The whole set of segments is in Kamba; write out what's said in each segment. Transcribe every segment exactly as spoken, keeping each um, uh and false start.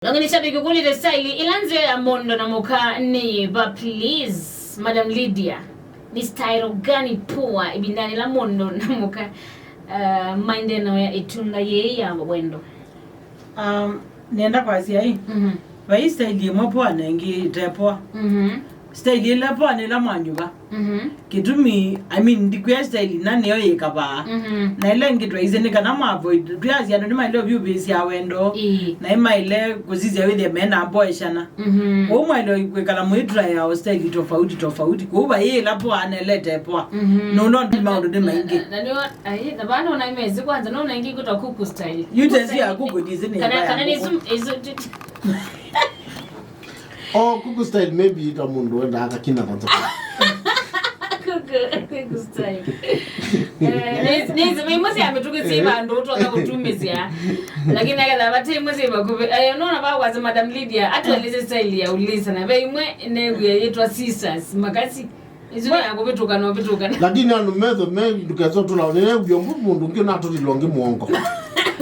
Nonge nĩ shabiki ũkũlĩte style ĩla nzeo ya mũndũ na mũka nĩ yĩva, please, Madam Lydia. Nĩ style gani poa ĩvindanĩ la mũndũ na mũka, uh, maendeeo ya ĩtunda yĩĩ ya wendo? Um, nenda kwasya ĩ, mhm, vai style ĩmwe poa na ĩngĩ ĩte poa. Mhm. Style ĩla poa nĩ ĩla mwanyuva. Mhm. Kĩtumi, I mean, ndikwĩa style ina nĩyo yĩkavaa. Mhm. Na ĩla ĩngĩ twaisye nĩ kana ma avoid, twĩasya andũ nĩmaĩle ũvyũvĩĩsya wendo, ĩĩ, na nĩmaĩle kũsisya wĩthĩe mena mboeshana. Mhm. Kwoou mwaĩle kwĩkala mũitry ya style tofauti tofauti. Kwoou vai ĩla poa na ĩla ĩte poa. Mhm. Nũndũ maũndũ nĩ maingĩ. Na, na, na nĩo, ai, na vana ona imezi kwanza, nona ĩngĩ ĩkwĩtwa kuku style. Yu tesi ya kuku ndisi nĩ kana, kana nĩ isu, isu, O kuku style maybe ita mũndũ wendaa kakina kwanza. Kuku, kuku style. Eh, nĩ, nĩ imwe sya mĩtũkĩ syĩ vandũ ũtoka kũtumĩsya. Lakini aketha vate imwe syĩ vakuvĩ. Eh, nona vakwasya Madam Lydia, atuelesye style ya ulisa. Na ve imwe newie yĩtwa scissors, makasi. Isu nĩ ya kũvĩtũka na ũvĩtũka. Lakini andũ metho me ndukesa tũla nene vyombo mũndũ ũngĩ natũtilwa ũngĩ mũongo.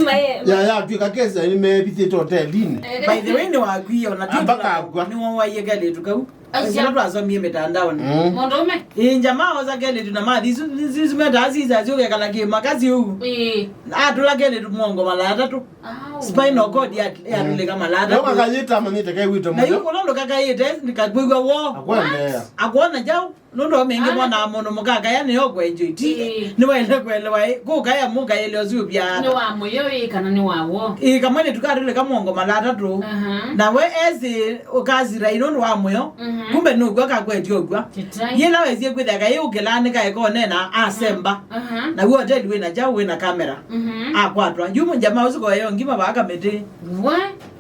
Maye. Ya, ya, twĩka kesa nĩ mevithĩte hotelinĩ. By the way, nĩ wakwie ona tu. Ambaka akwa. Nĩ wawaie kelĩtu kau. Aisha. Sila twasomie mĩtandaonĩ. Mm. Mũndũme. Ĩ, njama oza kelĩtu na mathi isu, isu, isu meta scissors ũkekala kĩ makasi ũu. Ĩ. Atũla kelĩtu mũongo mala atatũ. Au. Spinal cord ya, yatũlĩka mala atatũ. Ndio kakayĩta manyĩte kewĩte. Na mũno. Yu kũla ndũkakayĩte, nikakwĩw'a wo. Akwendeea. Akwona jau. Nũndũ wa maingĩ mona mũndũ mũkakaya nĩyo kwenjwa iti. Ĩĩ. Nĩwaĩle kũelewa ĩ, kũkaya mũkaĩle ũsu ũvya. Nĩ wa mũyo ĩ kana nĩ wa w'o? Ĩ, kamwe nĩtukatũlĩka mũongo mala atatũ. Aha. Na we esi ũkasira ĩ nũndũ wa mũyo. Mhm. Kumbe nũkw'a kakwetye ũkw'a. Kĩtai. Yĩla wesie kwĩthĩa kaĩ ũkĩlaa nĩ kaĩ konena asemba. Aha. Na w'o hoteli wĩna kyaũ wĩna kamera. Mhm. Akwatwa. Yu mũnjama ũsu koeyo ngima vaa kamĩtĩ. Wa?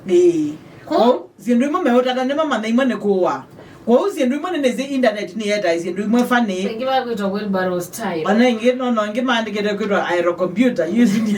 Ĩĩ. Ko? Ko? Syĩndũ imwe meũtata nĩmamanya imwe nĩ kũũa. Kwoou syĩndũ imwe nĩnĩsĩ internet nĩyetae syĩndũ imwe funny. Ĩngĩ vakwĩtwa wheelbarrow style. Ona ĩngĩ, no, no, ĩngĩ maandĩkĩte kwĩtwa aerocomputer, yu isu nĩ.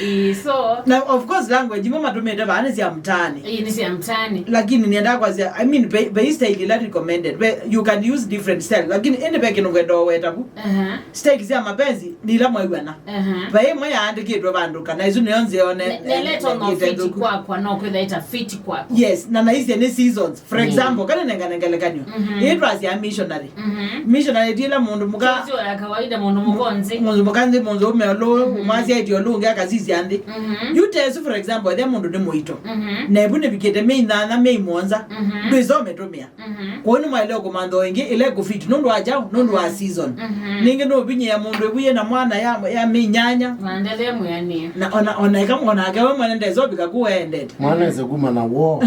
Ĩĩ, so. Na of course language imwe matũmĩte vaa nĩ sya mtaani. Ĩĩ, nĩ sya mtaani. Lakini nĩendaa kwasya, I mean, ve, ve style ila recommended. Ve, you can use different style. Lakini ĩndĩ ve kĩndũ ngwenda ũweta vu. Aha. Style sya mapenzi nĩ ila mwaiw'ana. Aha. Vai ĩmwe yaandĩkĩtwe vandũ kana ĩsu nĩyo nzeo ne-, ne-, neletwa ne-, no fiti kwakwa, no kwĩtha ĩta fiti kwakwa. Yes, na naisye nĩ seasons. For example, kana nengane ngelekany'o. Mhm. Ĩĩ twasya missionary. Mhm. Missionary ti ĩla mũndũ mũka. Sio ya kawaida, mũndũ mũka nthĩ. Mũndũ mũka nthĩ, mũndũ ũme ũlũ, mhm, mwasyaĩtye ũlũ ũngĩ akasisya nthĩ. Mhm. Yu tesu, for example, ethĩa mũndũ nĩ mũito. Mhm. Na ĩvu nĩvikĩte mĩi nyanya, mĩi mũonza. Mhm. Ndwĩsomĩtũmĩa. Mhm. Kwoou nĩmwaĩle kũmantha o ĩngĩ ĩla ĩkũfit nũndũ wa kyaũ, nũndũ wa season. Mhm. Nĩngĩ nũvinyĩĩa mũndũ ĩvu yĩna mwana ya, ya mĩi nyanya. Maendelee mwĩanĩe. Na ona, ona ĩka mwanake we mwene ndesa ũvika kũu eendete. Mwana ese kuma na woo.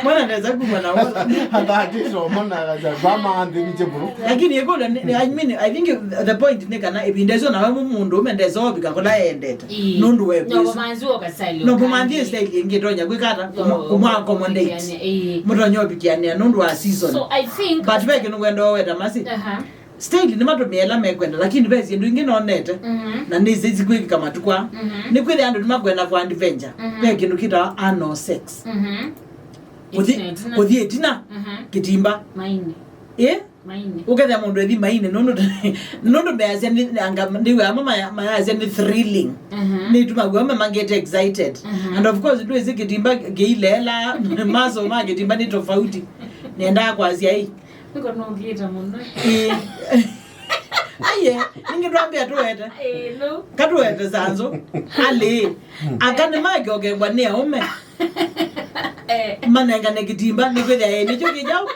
Mwana ndesa kuma na woo. Athakĩte omona akaja vama anthĩnĩkye mũno. Lakini ĩkũlyo nĩ, nĩ, I mean, I think the point nĩ kana ĩvinda ĩsu nawe mũndũũme ndesa ũvika kũla eendete. Ĩĩ. Nũndũ we no kũmanzi ũkasali no kũmanzi ũkandi. Style ĩngĩ ĩtonya kwĩka ata? Kũmwa-, kũmwa accommodate. Ĩĩ. Mũtonya ũvikĩanĩa nũndũ wa season. So I think but ve kĩndũ ngwenda ũweta masi. Aha. Style nĩmatũmĩa ĩla mekwenda, lakini ve syĩndũ ingĩ nonete. Mhm. Na nĩsĩ sikwĩkĩka matukũ aa. Mhm. Nĩkwĩthĩa andũ nĩmakwenda kũ adventure. Mhm. Ve kĩndũ kĩtawa anal sex. Mhm. Kũthi-, ĩtina, ĩtina. Kũthi ĩtina. Mhm. Kĩtimba. Maini. Ĩ? Maini. Ũkethĩa mũndũ ethi maini, nũndũ, nũndũ measya nĩ, anga, ndĩwĩa amwe maya-, mayasya nĩ thrilling. Mhm. Nĩtumaw'a amwe mangĩte excited. Mhm. And of course, ndwĩsĩ kĩtimba kĩileela, maso ma kĩtimba nĩ tofauti. Nĩendaa kwasya ĩ. Nĩko nũngĩte mũno. Ĩ. Aye, ningĩ twambĩa tũwete. Ĩ, no. Katũwete sanzo. Alĩ. Aka nĩmakyokengwa nĩ aũme. Eh. Manengane kĩtimba, nĩkwĩthĩa ĩ nĩkyo kĩjaũ.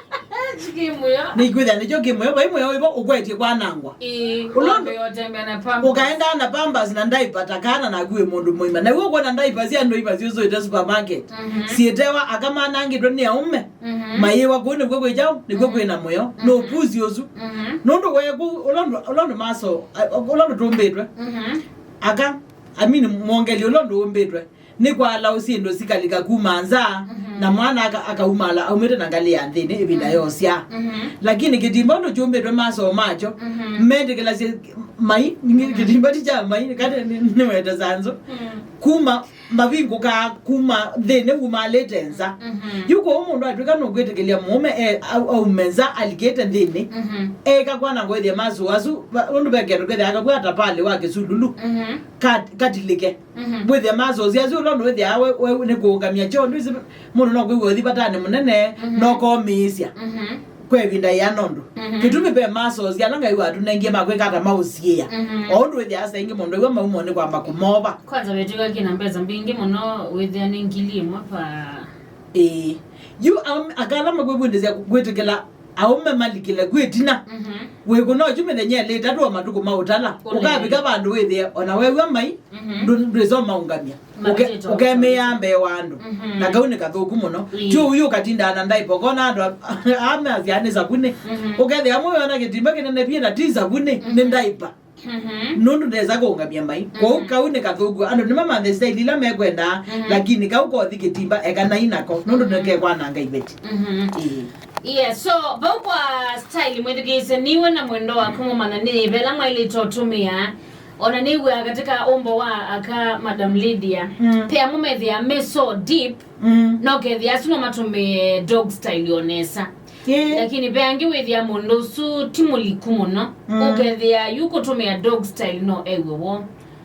Kĩmũyo. Nĩkwĩthĩa nĩkyo kĩmũyo, vai mũyo wĩvo ũkwetye kwanangwa. Ĩĩ, ũlondu wambe ũtembea na pampers. Ũkaendaa na pampers na diaper ta kana naku wĩ mũndũ mũima. Na iwe ũkwona diapers andũ iva syũsũĩte supermarket. Mhm. Syĩtewa aka manangĩtwe nĩ aũme. Mhm. Mayĩwa kũu nĩkw'o kwĩ kyaũ, nĩkw'o kwĩ na mũyo. Mhm. Nũpusi ũsu. Mhm. Nũndũ we kũu, ũlondu, ũlondu maso, a, ũlondu tũmbĩtwe. Mhm. Aka, I mean, mwongeli ũlondu ũmbĩtwe. Nĩ kwaala ũsyĩndũ sikalika kuma nza, mhm, na mwana aka-, akaumala aumĩte na ngalĩ ya nthĩnĩ ĩvinda, mhm, yosya. Mhm. Lakini kĩtimba ũndũ kyũmbĩtwe masoo makyo, mhm, metĩkĩlasya mai, ningĩ, mhm, kĩtimba ti kya mai, kati nĩ, nĩwete sanzo. Mhm. Kuma mavingũkaa kuma nthĩnĩ umalĩte nza. Mhm. Yu kwoou mũndũ atw'ĩka nũkwĩtĩkĩlya mũũme e, au- aume nza alikĩte nthĩnĩ, mhm, eka kwananga wĩthĩe masoo asu, va- ũndũ ve kĩndũ kethĩa akavw'a tapalĩ wa kĩsululu, mhm, kat- katilĩke. Mhm. Wĩthĩe masoo asu ũla ũndũ wĩthĩaa we, we nĩ kũũngamya kyoo. Ndwĩsĩ mũndũ no kwĩw'a ũthi vatanĩ mũnene, mhm, no komĩĩsya. Mhm. Kwa ĩvinda yĩana ũndũ. Mhm. Kĩtumi ve masoo ala Ngai watũnengie ma kwĩka ata maũsiĩĩa. Mhm. O ũndũ wĩthĩaa saa ingĩ mũndũ aiw'a maumo nĩ kwamba kũmova. Kwanza vetĩka kĩna mbesa mbingĩ mũno, wĩthĩa nĩ ngili ĩmwe pa. Ĩĩ. Yu aum- aka ala makwĩvundĩsya kwĩtĩkĩla aũme malikĩle kwĩ ĩtina. Mhm. Wĩkũna ũkyu mĩthenya ĩlĩ ĩtatũ o matukũ ma ũtala. Ũlea. Ũkavika vandũ wĩthĩe ona wew'a mai, mhm, ndũ- ndwĩsa ũmaũngamya. Ũke- Mavĩtĩtwe ũkemĩĩa mbee wa andũ. Mhm. Na kau nĩ kathũku mũno. Ĩĩ. Ti ũu ũkatindaa na ndaipa, ũkona andũ a- ameasya nĩ savunĩ. Mhm. Ũkethĩa amwe ona kĩtimba kĩnene vyũ na ti savunĩ, nĩ, mhm, ndaipa. Mhm. Nũndũ ndesa kũũngamya mai. Kwoou, mhm, kau nĩ kathũku. Andũ nĩmamanthe style ila mekwendaa, mhm, lakini kau kothi kĩtimba ekanai nako. Nũndũ, mhm, nĩkekwananga iveti. Mhm. Ĩĩ. Yeah, so vau kwa style mwĩthukĩĩsye niwe na mwendo waku mũmanya nĩ yĩva ĩla mwaĩlĩte ũtũmĩa. Ona nĩw'aa katika ũmbo wa aka Madam Lydia. Mm. Pe amwe methĩa me so deep, mm, no kethĩa asu no matũmĩe dog style o nesa. Yeah. Lakini pe angĩ wĩthĩa mũndũ ũsu ti mũliku mũno. Mm. Ũkethĩa yu kũtũmĩa dog style no ew'e wo.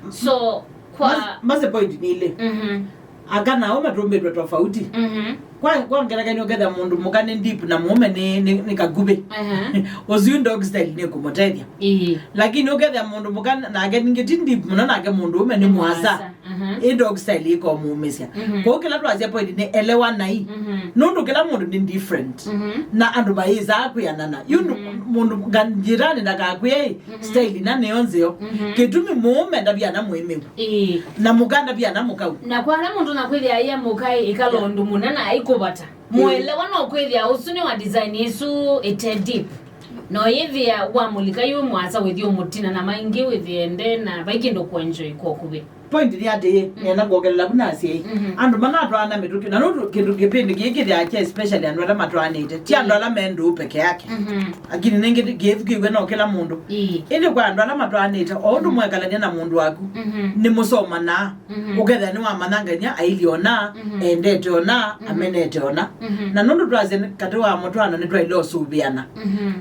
So kwa mas- mase point nĩ ilĩ. Mhm. Aka nao matũmbĩtwe tofauti. Mhm. Kwa, kwa ngelekany'o, ũkethĩa mũndũ mũka nĩ deep na mũũme nĩ, nĩ, nĩ kakuvĩ. Aha. Ũsu dog style nĩ kũmũtethya. Ĩĩ. Lakini ũkethĩa mũndũ mũka nake ningĩ ti deep mũno, nake mũndũ ũme nĩ, nĩ mwasa, mwasa. Mhm. Ĩ dog style ĩkomũũmĩsya. Mhm. Kwoou kĩla twasya point nĩ elewanai. Mhm. Nũndũ kĩla mũndũ nĩ different. Mhm. Na andũ mayĩsaa kwĩanana. Yu nũ- mhm, mũndũ nga- njĩranĩ ndakakwĩe, mhm, style ina nĩyo nzeo. Mhm. Kĩtumi mũũme ndaviana mũĩmĩu. Ĩĩ. Na mũka ndaviana mũkau. Na kwa ala mũndũ nakwĩthĩa aia mũka ĩkala, yeah, ũndũ mũna na aikũvata. Ĩĩ. Mũelewa no kwĩthĩa ũsu nĩ wa design ĩsu ĩte deep. No yĩthĩa wamũlika yu mwasa wĩthi ũmũtina na maingĩ wĩthĩe nde na vai kĩndũ kũenjoy kwa ũkuvĩ. Point nĩ atĩĩ, mm, nĩenda kwongelela vu nasya ĩ. Mhm. Andũ manatwaana mĩtũkĩ, na nũndũ kĩndũ kĩpindi kĩĩ kĩthĩaa kya especially andũ ala matwaanĩte, ti, ĩĩ, andũ ala me ndũũ peke yake. Mhm. Lakini nĩngĩ kĩĩthukĩw'e no kĩla mũndũ. Ĩĩ. Ĩndĩ kwa andũ ala matwaanĩte, o ũndũ, mm, mwekalania na mũndũ waku, mhm, nĩmũsomanaa. Mhm. Ũkethĩa nĩwamanya ngania ailye ona, mhm, endete ona, mhm, amenete ona. Mhm. Na nũndũ twasya nĩ katĩ wa mũtwaano nĩtwaĩle ũsũvĩana. Mhm.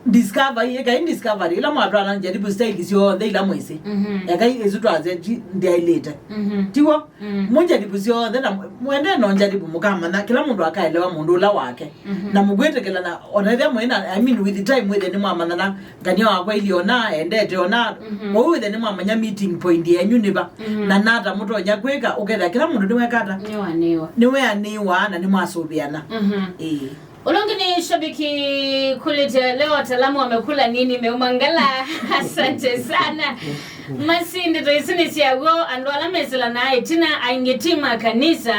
Discover, ĩkai discovery. Ĩla mwatwaana njaribu style syonthe ila mwĩsĩ. Mhm. Ekai ĩsu twasya ti ndyaĩlĩte. Mhm. Tiw'o? Mm. Mũnjaribu syonthe na mw- mwende no njaribu mũkamanya kĩla mũndũ akaelewa mũndũ ũla wake. Mhm. Na mũkwĩtĩkĩla na ona ĩla mwĩna, I mean, with time wĩthe nĩmwamanyana ngania wakwa ili ona, endete ona. Mhm. Kwoou wĩthe nĩmwamanya meeting point yenyu nĩ va. Mhm. Na nata mũtonya kwĩka, ũkethĩa kĩla mũndũ nĩwekata. Nĩwanĩwa. Nĩweanĩwa na nĩmwasũvĩana. Mhm. Ĩĩ. Ũla ũngĩ nĩ shabiki kũlĩte leo, wataalamu wamekula nini, meuma ngala. Asante sana. Masi ndeto isu nĩ syaw'o, andũ ala mesĩlanaa ĩtina aingĩ ti ma kanisa,